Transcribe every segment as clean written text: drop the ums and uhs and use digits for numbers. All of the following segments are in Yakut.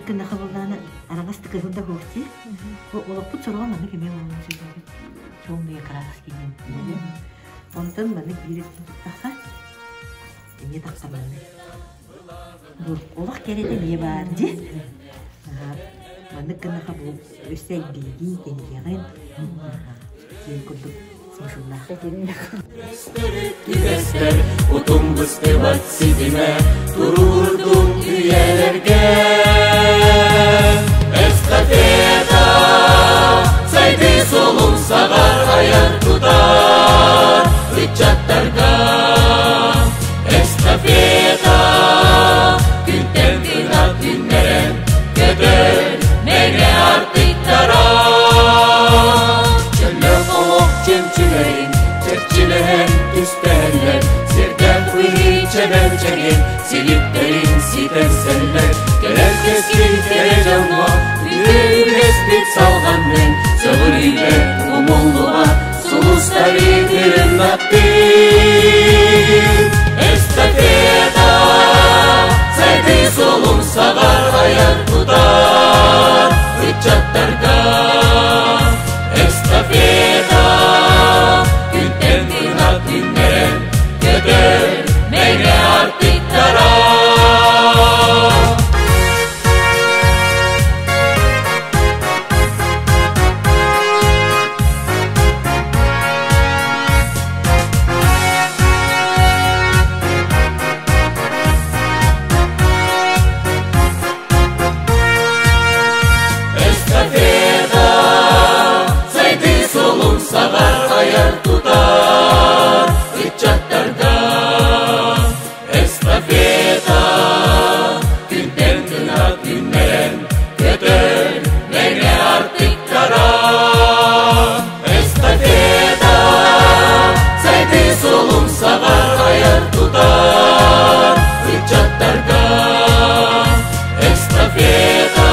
гыннаха буоллаҕына араҥас да кыһыл да суох дии. Олохпут сороҕо маннык эмиэ буолуон сөп эбит. Темные краски диэн. Онтон маннык биир өттүн туттахха эмиэ тахса маннык. Бу олох кэрэтэ эмиэ баар дии. Маннык гыннаха бу өссө элбиигин, тэнийэҕин. Диэн курдук смысллаах. Үгэстэр утум быстыбат ситимэ туруурдум үйэлэргэ Эстафета сайдыы суолун саҕар айар тутар ыччаттарга Эстафета күнтэн кынат күннэрэн көтөр мэҥэ артыктара Чөллөөх олох чөмчүлэрин чэрчилэһэн түстэһэллэр сирдээх быһыы чэбэр чэгин силиктэрин ситэрсэллэр кэлэр кэскил кэрэ дьоҥҥо үтүө үгэспит салҕаннын сөҕүрүйбэт умуллубат сулустары тырымнаттын Эстафета сайдыы суолун саҕар айар тутар ыччаттарга Эстафета күнтэн тыына күннэрэн көтөр мэҥэ артыктара. Эстафета сайдыы суолун саҕар айар тутар ыччаттарга Эстафета күнтэн кына күннэрэн көтөр мэҥэ артыктара Эстафета сайдыы суолун саҕар айар тутар ыччаттарга Эстафета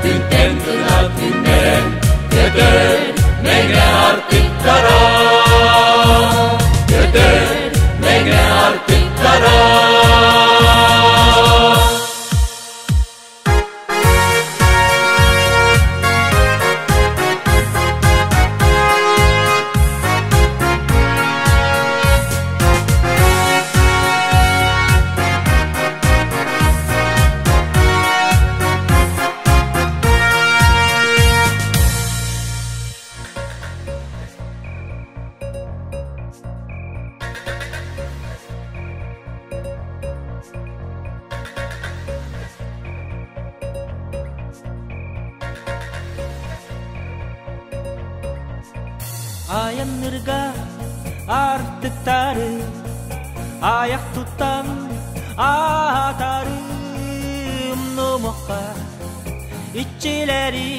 күнтэн кына күннэрэн көтөр мэҥэ артыктара Көтөр мэҥэ артыктара Айаннырга артыктары аяқ туттан атарым номохха иччилэри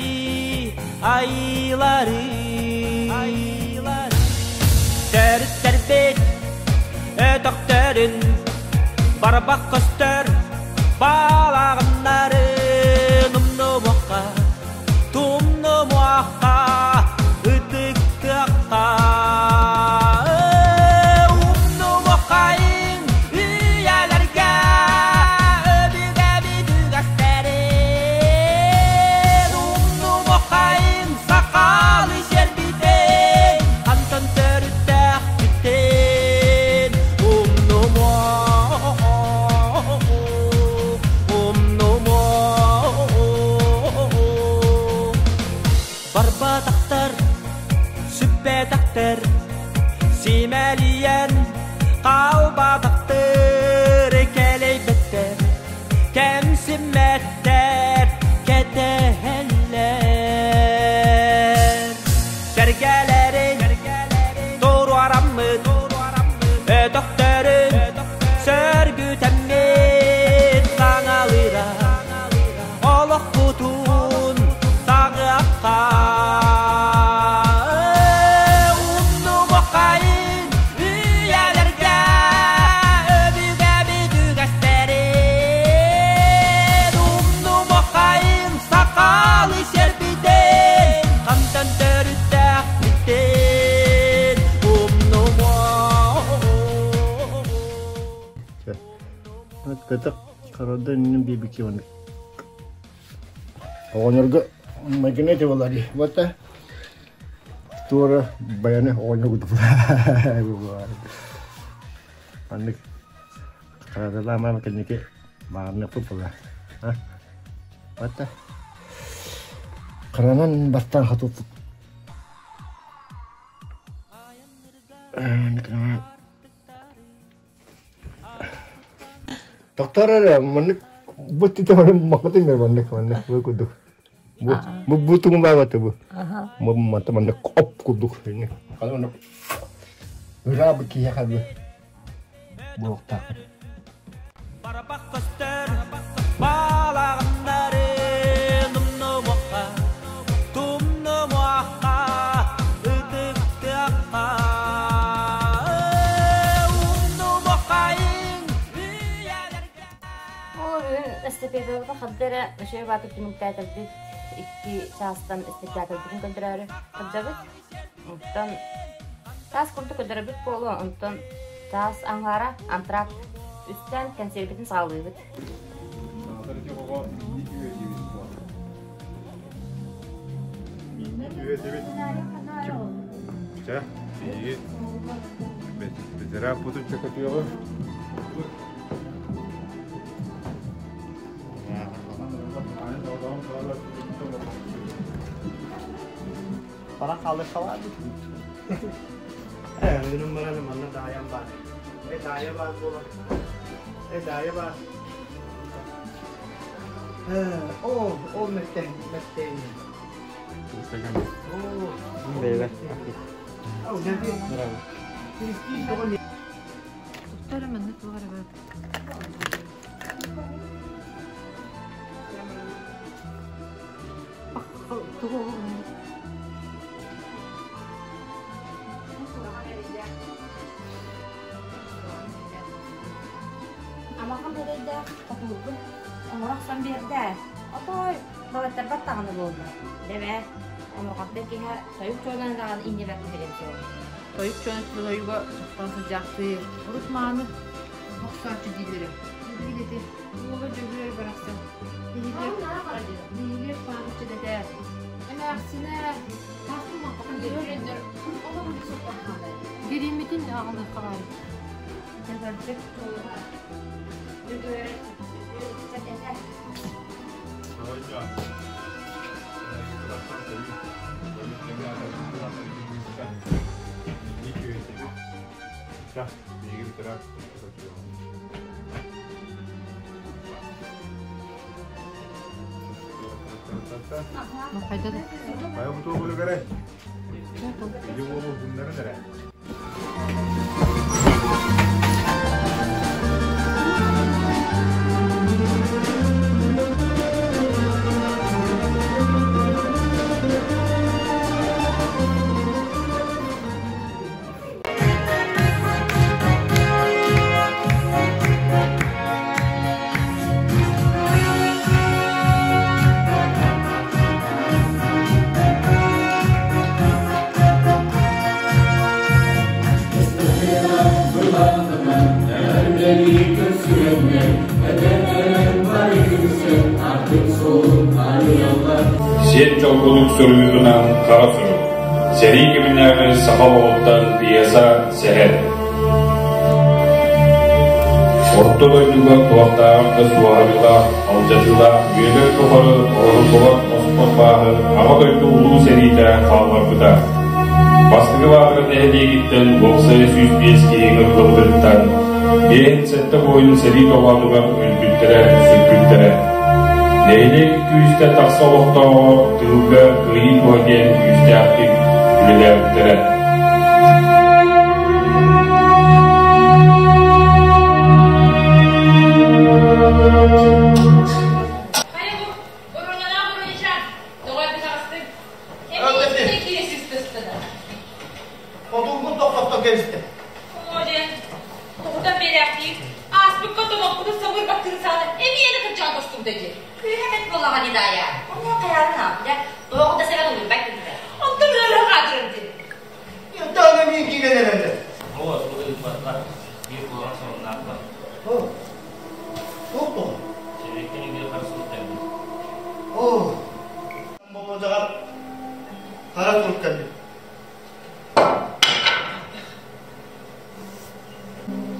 айылары Төрүттэрбит өтөхтөрүн барбах көстөр балаҕаннарын умнубакка тумнумуохха ытыктыахха Умнумуоххайын үйэлэргэ өбүгэбит үгэстэрин Умнумуоххайын сахалыы сиэрбитин хантан төрүттээхпитин Умнумуох Умнумуох Барбатахтар, сүппэтэхтэр, симэлийэн хаалбатахтар, кэлэйбэттэр, кэмсиммэттэр, кэтэһэллэр. Сэргэлэрин туруораммыт, өтөхтөрүн сөргүтэммит саҥалыыра олохпутун саҕыахха Умнубуххайын үйэлэргэ өбүгэбит үгэстэрин Умнубуххайын сахалыы сиэрбитин хантан төрүттээхпитин Умнумуох Көтөх хородо иннин биэбики Оҕонньорго майгынай этэ буолла дии. Вот туора баяны оҕонньор курдук. Маннык хараталаамаам кэнники маарыныахпыт буолла. Вот Харанан бастаан хотуппут. Тохтор эрэ маннык бу титэ махатын маннык маннык бу курдук. Бу бу бу тугун баабата бу. Бу манта маннык оп курдук. Хана маннык ыраабыт киһиэхэ бу буолуохтаах. Барабах көстөр балаҕаннарын умнумуохха, тумнумуохха, ытыктыахха. Умнумуоххайыҥ үйэлэргэ. Ол бүгүн эстафетабыта ханна эрэ үчүгэй баатыр түмүктээтэрбит 2 чаастан спектакльбытын көрдөрөөрү сылдьабыт. Онтон таас курдук көрдөрөрбүт буолуо, онтон таас аҥаара антракт үстээн кэнсиэрбитин саҕалыыбыт. Чэ, биһиги ветеран чөкөтүөҕү. Para kalır kalar Günüm var manna dayan var. E daya var bu. E daya var. O o mette mette. O. Beyler. O ne diyor? Bravo. Туттара маннык тугара бар. Тугу Амахан эрэйдээх хотуурбун оҥоро охсон биэрдэ. Отой балаттарбат даҕаны буолла. Дэмэ, омурҕатта киһи тойук чуонан даҕаны иннибэр түһэрэн суох. Тойук чуон тойуга сохтон сылдьаахтыы. Урут мааны охсооччу дииллэрэ. Билигин уола Дьөгүөр барахсан. Биһиги биһиги пааныччы дэтэ. Эмээхсинэ Гириммитин аҕалыахха баар. Дьөгөрдүк туора. Дьөгүөр этэ. Хайда да. Хайа бу тугу көрө? Иди уолу гуннарын эрэ. Сиэн чолбонук суруйуутунан хара сурук, сэрии кэминээҕи саха олоҕуттан пьеса сэһэн. Орто дойдуга туохтааҕар да суоһарыылаах, алдьатыылаах үйэлэр тухары оҥоһуллубат оспот бааһы Аҕа дойду Улуу сэриитэ хаалларбыта. Бастакы Баатара нэһилиэгиттэн уопсайа 105 киһи ыҥырыллыбытыттан 57 буойун сэрии толоонугар өлбүттэрэ, сүппүттэрэ. Нэһилиэк күүстэн тахса олохтооҕо тыылга кыайыы туһа диэн күүстээхтик үлэлээбиттэрэ. Хотугун тохтотто кэбистэ. Тоҕутан биэрээхтиир, ааспыкка томоппутун самыр баттыыр саҕана эмиэ кырдьаҕа көстүбүтэ дии. Күүһэ буоллаҕа Даайа. Онно хайаарын ааппыта. Тоҕо да сэбэн улуйбат курдук. Онтон ыарыһах аатырар дии. Таана миин киирэн эрэллэр. Оо, суолу ыыппатылар. Биир куһаҕан сонуннаахпын. Оо. Туох тоҕо? Сэбиэккэ нөҥүө хара сурук кэлбит. Оо.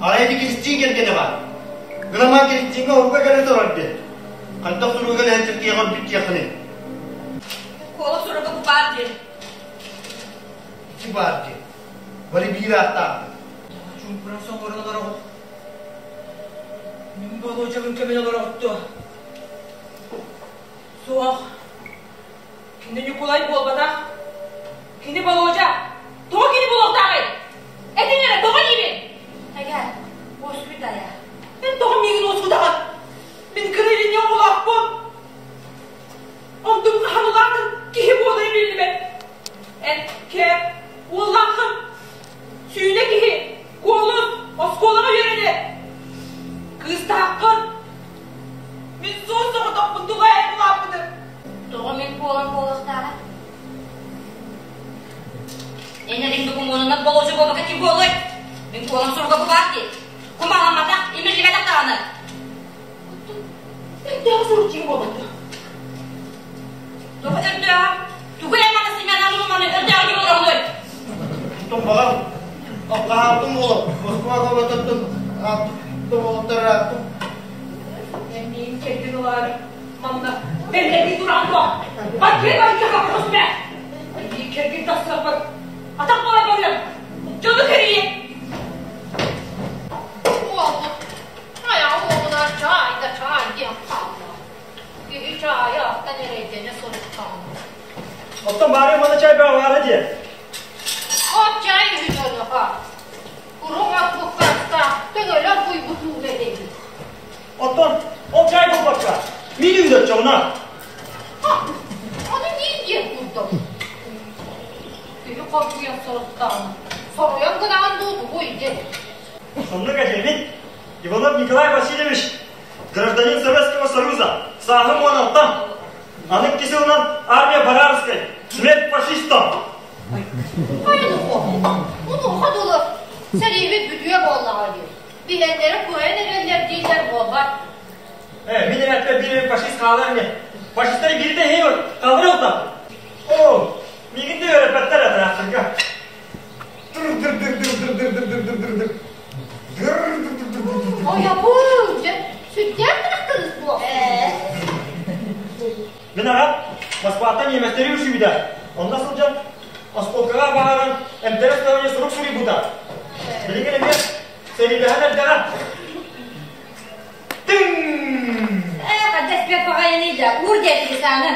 Арай ити Кристин кэргэнэ баар. Гырамаан Кристиҥҥэ урука кэлэ турар диэн. Хайдах суруга кэлэн сиртиэҕэ өлбүт диэххиний? Куола суруга бу баар диэн. Ити баар диэн. Бары биир ааттаахпыт. Чуумпуран соҥорон олороҕут. Мин Болуодьабын көмөн олороҕут дуо? Суох. Кини Ньукулай буолбатах. Кини Болуодьа. Тоҕо кини буолуохтааҕый? Этиҥ эрэ, тоҕо диибин? Эгэ, уоскуй Дайа. Эн тоҕо миигин уоскутаҕын? Мин кыра илиҥҥи оҕолоохпун. Онтум хаһан улаатан киһи буолара биллибэт. Эн кэп, уоллааххын. Сүүнэ киһи, куолун, оскуолаҕа үөрэнэр. Кыыстааххын. Мин суос соҕотохпун туга эн улааппытым. Тоҕо мин куолам буолуохтааҕа? Эн эриҥ докумуонунан болуочу буолбакка ким буолуой? Мин куолам суруга бу баар дии. Кумааламматах, имиллибэтэх даҕаны. Өрдөөҕү сурук дьиҥ буолбатах. Тоҕо өрдөөҕө? Тугу эн маны сымыйанан маны өрдөөҕү дии олороҕунуй? Оттон баҕар, хаһаартым буолар. Москва куораттан тобоҕоттор ааттым. Эн миигин кэргэн ылаары манна бэллэтии туран дуо? Баргыай баргыа хаппыспэ! Миигин кэргэн тахсыахпар атах буолан барыам. Дьону кэрийэ! Уолбут айаҕа уоҕунан чаай да чаай диэн хаалла. Киһи чаайы аттан эрэйдэнэ сырыттаҕына. Оттон баары маны чай баара диэ. От чай үһү дьонуха. Куруҥ от буккаста төҥөлө буйбут ууга этэбит. Оттон ол чай буолбакка, мин үүнэр чоҕуна. Ону мин диэн курдук. Киһи хоргуйан сырыттаҕына, соруйан гынаҕын дуу тугуй диэн. Соннук этиммит. Иванов Николай Васильевич, гражданин Советского Союза, сааһым 16. Аны икки сылынан армия Барарской, смерть фашистам! Хайын Унуха дылы сэриибит бүтүө буоллаҕа дии. Билэннэри кыайан эрэллэр дииллэр буолбат. Э, мин эрэппэ биир фашист хаалар ини. Фашистары биирдэ иһин халыр ылтам. О, миигин да үөрэппэттэр атаахтарга. Дыр-дыр-дыр-дыр-дыр-дыр-дыр-дыр-дыр. Ойобун, дьэ, сүрдээх тырахтарыс буол. Мин аҕам Москваттан немецтэри үсүүбүтэ. Онно сылдьан оскуолкаҕа баһааран эмтэрэ суоҕа сурук суруйбута. Билигин эмиэ сэриилэһэн эрдэҕэ. Тыҥ! Ээ, хадас бэт баҕайыный да, уур диэтиги сааны.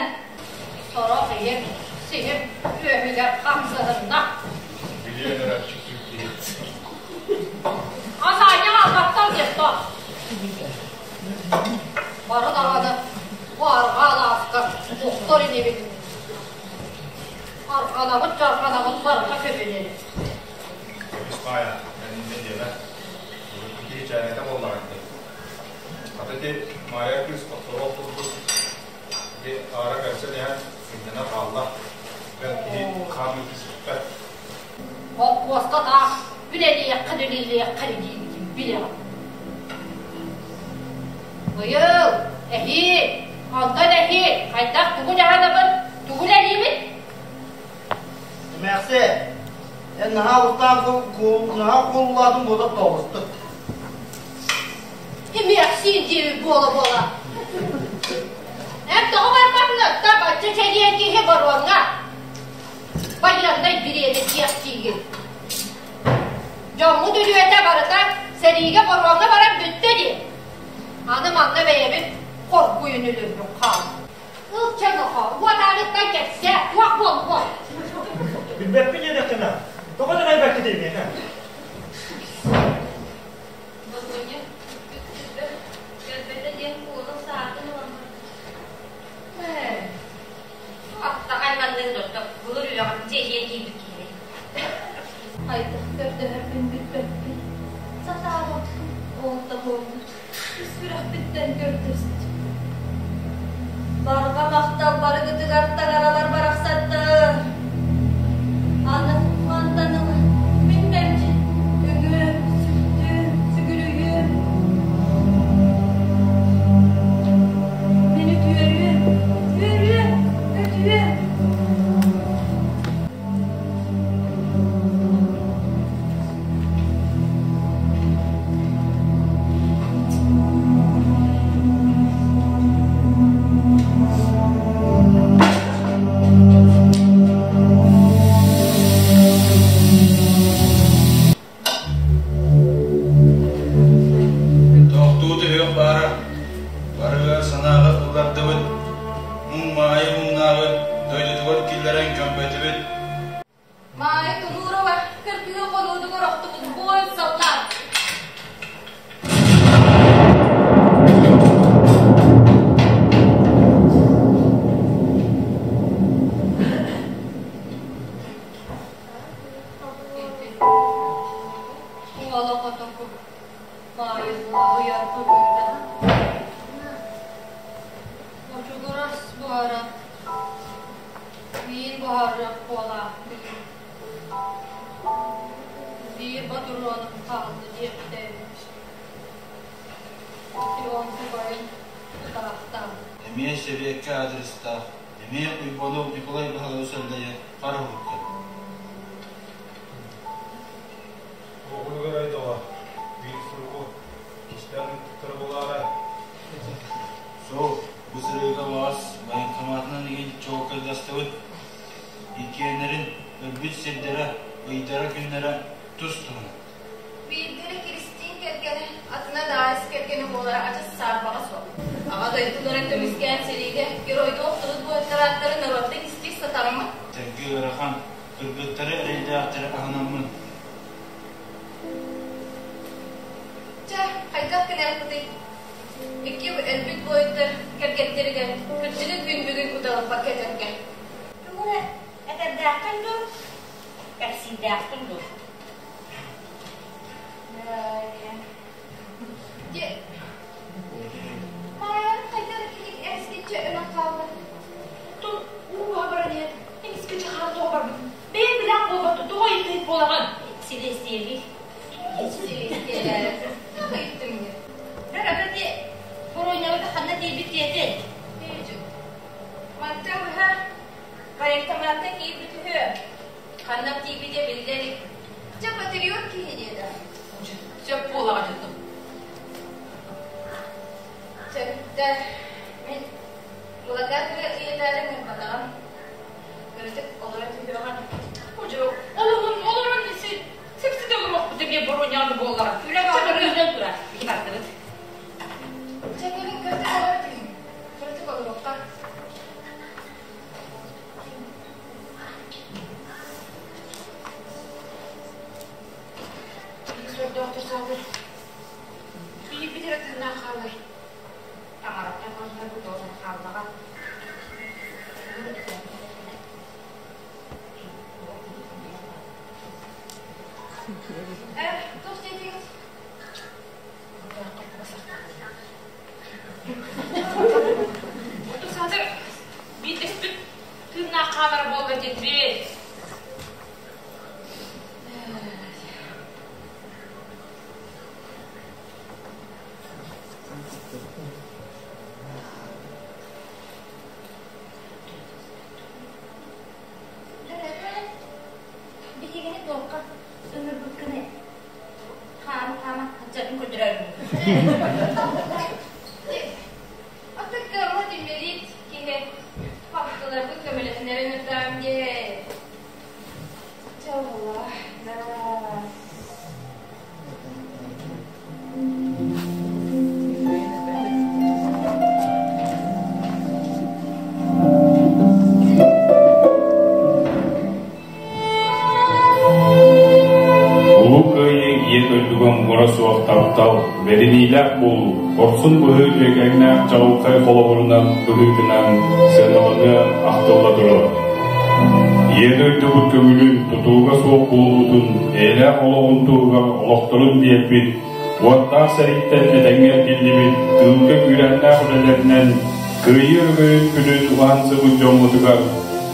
Сорох ийэм сиһим үөһүгэр хамсаһынна. Билиэн эрэ чүкүр киһи. Асаанньа албаттал диэхто. Бары даҕаны бу арҕаа алааска охтор инибит. Арҕанабыт дьарҕанабыт барыта көбүнэн. Испая, эн диэмэ. Урукку киһи чээнэтэ буоллаҕа дии. Хата ити Майя кыыс охторуох курдук ити аара көрсөн иһэн сынньана хаалла. Бэл киһи хаамыы түспүппэт. Холкуоска таах үлэлиэххин үлэлиэххин диибитин билэҕин. Быйыл эһиил, онтон эһиил хайдах тугу дьаһанабын, тугу үлэлиибин? Эмээхсиэн, эн наһаа устаан наһаа куолулаатын буолар тоҕустук. Эмээхсиэн диэбит буола-буола. Эн тоҕо барбатыҥ отто бачча чэгиэн киһи боруоҥҥа? Байыаннай бириэмэ диэхтиигин. Дьоммут үлүөтэ барыта сэриигэ боруоҥҥа баран бүттэ дии. Аны манна бэйэбит хоргуйун өлөрбүт хаалбыт. Ылча нохоо, уотааныттан кэпсээ, туох буолбут? Билбэппин диэтэххинэ, тоҕо да байбаккытый миэхэ? Богуня, кэлбэтэ диэн куолас саатын ылан Ээ, Аттаҕай маннык дордо, былыр үөҕүм дьиэ киирбит киһи. Хайдах көрдөһөрбүн билбэппин, сатаабаппын, ол да буоллар, ис сүрэхпиттэн көрдөстүм. Барҕа махтал барыгытыгар таҥаралар барахсаттар! Аны мантан ыла мин мэлдьи үҥүөм, сүктүөм, сүгүрүйүөм. Мин үтүөрүөм, үөрүөм, көтүөм. Ойор быһыыта. Очугурас буһара. Миин буһарыах буолаах Биир ботуруонум хаалла диэбитэ Тионтугайын тутаахтаан. Эмиэ сэбиэккэ аадырыстаах, эмиэ Уйбанов Николай Баһылайы сэллэйэ хара уһуктар. Оҕуругар айдаҕа, биир суругу кистээн ыыппыттара буолаарай? Суох, бу сырыыга баҕас военкоматынан игин чуолкайдастыбыт. Иккиэннэрин өлбүт сирдэрэ, ыйдара-күннэрэ тус-туһунан. Биирдэрэ Киристиин кэргэнэ, атына Даайыс кэргэнэ буолара адьас саарбаҕа суох. Аҕа дойдуларын көмүскээн сэриигэ геройдуу охтубут буойуттар ааттарын норуоттан истиир сатаммыт. Сэргэ ыарахан, кыргыттары эрэйдээхтэри аһынаммын. Чэ, хайдах гыныахпытый? Икки өлбүт буойуттар кэргэттэригэр кырдьыгы күн бүгүн уталыппакка этэргэ. Тугу эрэ этэрдээххин дуу, кэпсиирдээххин дуу? Дьэ, Маайа хайдах итинник эмискэччи өлөн хаалла? Оттон уу баран иһэн эмискэччи хаан тоҕо барбыт? Бэйэҥ билээх буолбатта, тоҕо ыйытыһыт буолаҕын? Силиэстийэлиир. Силиэстийэлээри. Туох ыйыттыҥ диэн? Ити Боруонньабыта ханна тиийбит диэтин? Мантан быһа военкоматка киирбит үһү. Ханна тиийбитэ биллэ илик. Дьэ, патриот киһи диэтэ. Сөп буолаҕа дьонум. Чэгиттэр, мин Мулаган ыйытаары ыҥырбатаҕым. Кыратык олоро түһүөҕүм. Удьу, олорун, олорун сипсите олоруохпут эмиэ боруонньаҕаны буоллаҕа. Үлэ бөҕө турар. Ити бардыбыт. Чэ, кэлин кыратык олоро түһүҥ. Кыратык олоруохха. Биир сордоохтор саатар. Биирбит эрэ тыыннаах хаалар. Таҥараттан хонсорбут буолан хааллаҕа. Э, туох диэтигит? Саатар биирдэспит тыыннаах хаалара буолла диэтибит. Биһигини туохха ыҥырбыккыный? Хаама-хаама, ыччатын көрдөрөөрү. Аты кыаммат инбэлиит киһи хаптыларбын көмөлөһүннэрэн ырдаам диэ. Чэ буолла. Улуу Кыайыы Ийэ дойдуга муҥура суох таптал, бэриниилээх буолуу, хорсун быһыы үөгэҥнээх чаҕылхай холобурунан быһыытынан сыаналаныа ахтылла турар. Ийэ дойдубут көҥүлүн, тутулуга суох буолуутун, эйэлээх олоҕун туһугар олохторун биэрбит, уоттаах сэрииттэн этэҥҥэ эргиллибит тыылга күүрээннээх үлэлэринэн Кыайыы өрөгөйүн күнүн уһансыбыт дьоммутугар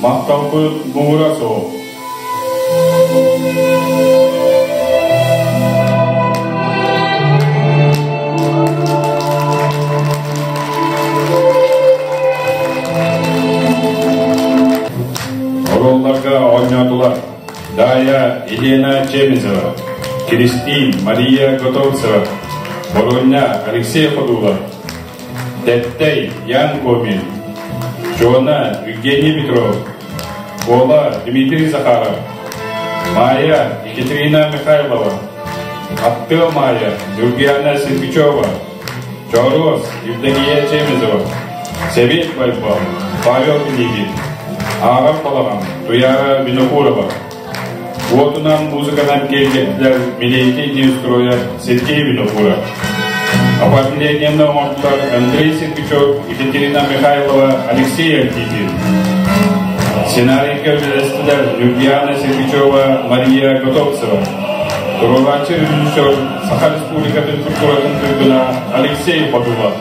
махталбыт муҥура суох. Оруолларга оонньоотулар Дая Елена Чемезова, Кристин Мария Готовцева, Боруонньа Алексей Ходулов, Тэттэй Ян Комин, Чуона Евгений Петров, Кола Дмитрий Захаров, Майя Екатерина Михайлова, Аттыа Майя Юргиана Сергучева, Чоруос Евдокия Чемезова, Сэбиэт Байбал Павел Пинигин, Ааҕар Балаҕан Туяра Винокурова, Уотунан музыканан киэргэттилэр Милейки Неустроев, Сергей Винокуров. Оформлениены оҥордулар Андрей Сергучев, Екатерина Михайлова, Алексей Антипин. Сценарийга үлэлэстилэр Юлиана Сергучева, Мария Готовцева. Туруорааччы режиссер Саха Республикатын культуратын туйгуна Алексей Ходулов.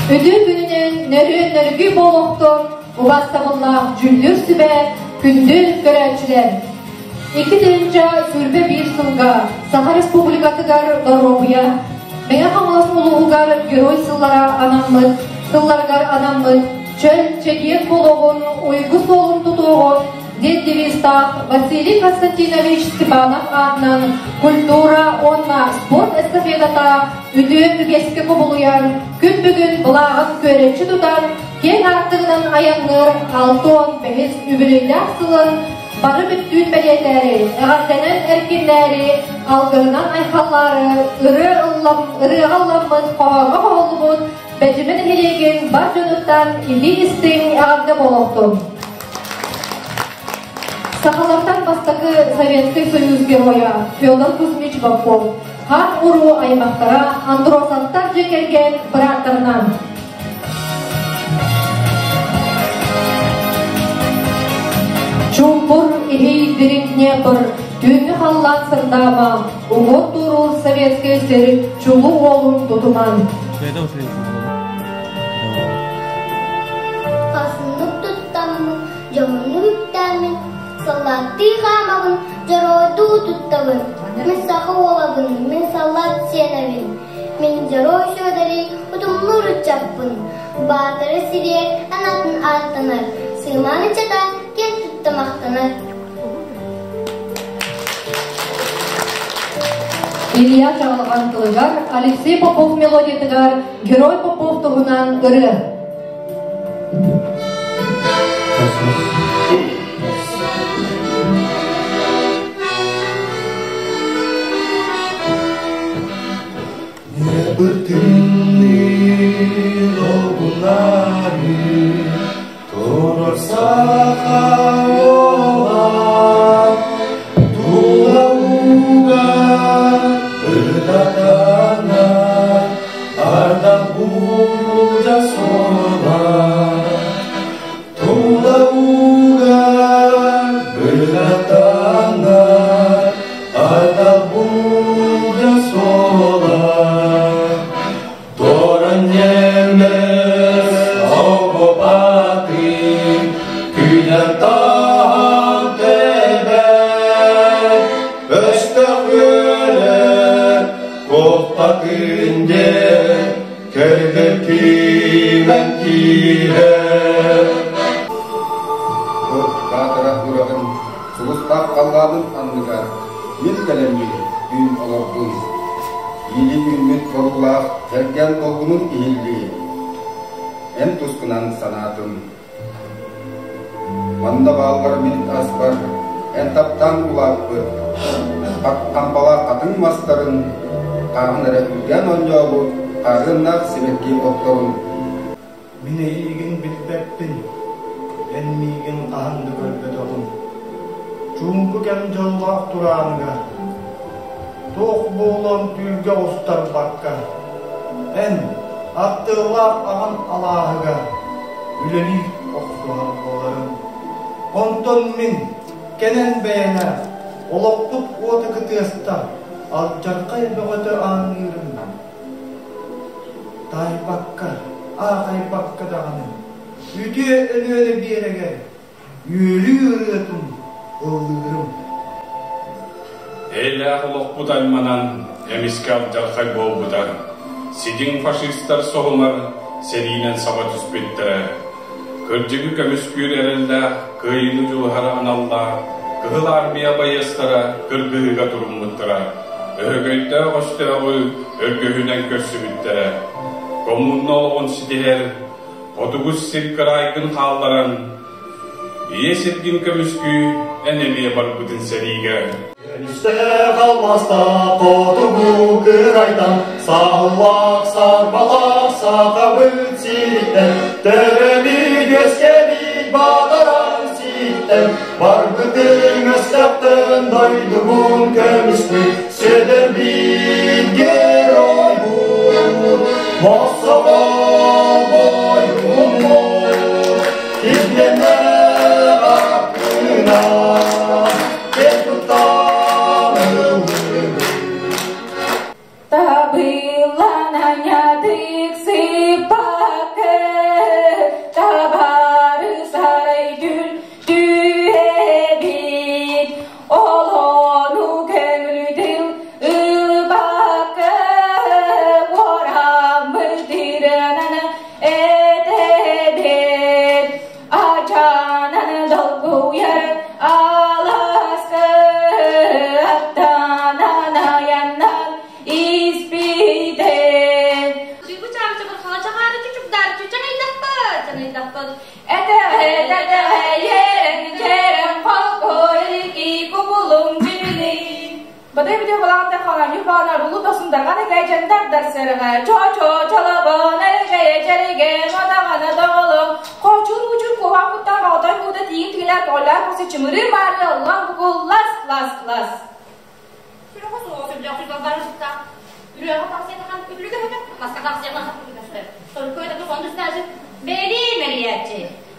Үтүө күнүнэн нөрүөн нөргү буолуохтун убаастабыллаах дьүүллүүр сүбэ күндү көрөөччүлэр! 2021 сылга Саха Республикатыгар доруобуйа, Мэҥэ Хаҥалас улууһугар Герой сыллара анаммыт сылларыгар анаммыт чөл чэгиэн буолуоҕун, уйгу суолун тутуоҕун диэн девизтаах Василий Константинович Степанов аатынан культура уонна спорт эстафетата үтүө үгэскэ кубулуйан, күн бүгүн былааҕын күөрэччи тутан, киэҥ аартыгынан айанныыр 65 үбүлүөйдээх сылын бары бүттүүн бэлиэтээри, эҕэрдэнэн эркиннээри, алгыһынан айхаллаары, ырыа ыллам, ырыаҕа ылламмыт, хоһооҥҥо хоһуллубут Бэдьимэ нэһилиэгин бар дьонуттан илии истиҥ эҕэрдэ буолуохтун! Сахалартан бастакы Советскай Союз геройа Федор Кузьмич Попов хаан уруу аймахтара Андросовтар дьиэ кэргэн бырааттарынан Чуумпур иһий дириҥ Днепр, түүҥҥү халлаан сырдаама, уҥуор туоруур советскай сир чулуу уолун тутуман. Хасыннык туттаммын, дьоһуннук үктээммин, саллааттыы хаамабын, дьоруойдуу туттабын. Мин саха уолабын, мин саллаат сиэнэбин. Мин дьоруой Сүөдэри утумнуур ыччаппын. Баатара сириэр анатын ааттанар, сыымаан ыччата киэн тутта махтанар. Илья Чаҕылҕан тылыгар Алексей Попов мелодиятыгар Герой Попов туһунан ырыа. Небытынный логунары турар саха ола Тула ырдатана ардах булдьа сола Тула ырдатана ардах булдьа сола Торан немес окопатын күнэн таһан тэбэр өстөх үөрэ куоппатын диэн кэлбэр киимэн киирэр Баатара ураҕын сулустаах халлаанын анныгар мин кэлэммин түүн олордум. Иили үүммүт боруулаах тэргэн долгунун иһиллии. Эн тускунан санаатым. Манна бааллар мин аспар эн таптаан улааппыт хампалаах хатыҥ мастарын хааһын эрэ үргээн оонньообут хаарыаннаах сибэкки отторун Мин эйиигин билбэппин, эн миигин хаһан да көрбөтөҕүҥ. Чуумпу кэм дьоллоох турааныгар, туох буолуон түүлгэ оҕустарбакка, эн аттыылаах аҕам алааһыгар үлэлии охсуһар буоларым. Онтон мин кэнэн бэйэлээх олохпут уота кытыаста алдьархай бөҕөтө ааҥныырым. Таайбакка, аахайбакка даҕаны, үтүө Өлүөнэ биэрэгэр үөрүү ырыатын ыллыырым. Эйэлээх олохпут айманан, эмискэ алдьархай буолбута. Сидьиҥ фашистар соһумар сэриинэн саба түспүттэрэ. Кырдьыгы көмүскүүр эрэллээх, кыайыыны дьулуһар аналлаах Кыһыл Армия байыастара кыргыһыыга туруммуттара. Өһөгөйдөөх өстөөҕү өргөһүнэн көрсүбүттэрэ. Коммуна олоҕун ситиһэр, хотугу сир кыраайгын хаалларан, ийэ сиргин көмүскүү эн эмиэ барбытын сэриигэ. Көмүстээх алмаастаах хотугу кырайтан, саһыллаах сарбалаах сахабыт сириттэн, төрөбүт үөскэбит бадаран сириттэн, барбытыҥ өстөөхтөн дойдубун көмүскүү, Сүөдэрбит геройбут, Мохсоҕол бойуммут, Килбиэннээх аккынан киэн туттан ыллыыбыт. Табыллананятык сыппакка, табары сарай дүл түһэбит, олону көҥүлүтүл ылбакка, уораммытырынан этэбит, ачанан долгуйар аласка, аттанан аяннан испитэ. Бу чаабыча бурхаҕа чаҕаары чучугдаары чачаҥайдахпыт, чаҥайдахпыт. Бадай бите балаанта хана юбана рулу тосундаргана кайжандар дарсарга чо чо чалабан эрге череге мадагана доголом кочур учур куха куттан отой куда тиин тилер толар кусы чымыры мары аллам бугул лас лас лас.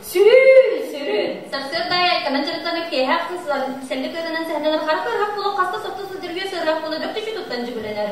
Сүрүн, сүрүн. Сарсыарда айканан дьарыктанар киэһэ ахсын сэллик ыарынан сэһэннэнэр хара кыарһах буолан хаста сотто сылдьар үөс ыарыһах буола бөх түчү туттан дьүгүлэнэр.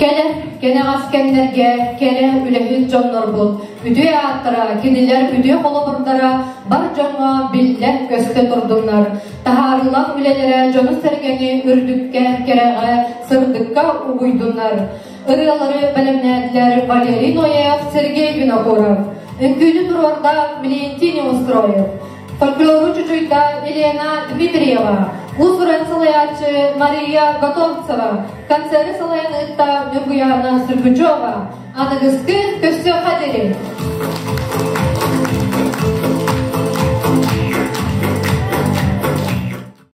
Кэлэр кэнэҕэс кэмнэргэ кэрэ үлэһит дьоннорбут үтүө ааттара, кинилэр үтүө холобурдара бар дьоҥҥо биллэ-көстө турдуннар. Таһаарыылаах үлэлэрэ дьону-сэргэни үрдүккэ, кэрэҕэ, сырдыкка угуйдуннар. Ырыалары бэлэмнээтилэр Валерий Ноев, Сергей Винокуров. Үҥкүүнү туруорда Милентий Неустроев. Фольклору чучуйда Елена Дмитриева, уус-уран салайааччы Мария Готовцева, концеры салайан ыытта Ньургуяна Сүргүчева. Аныгыскы көссө.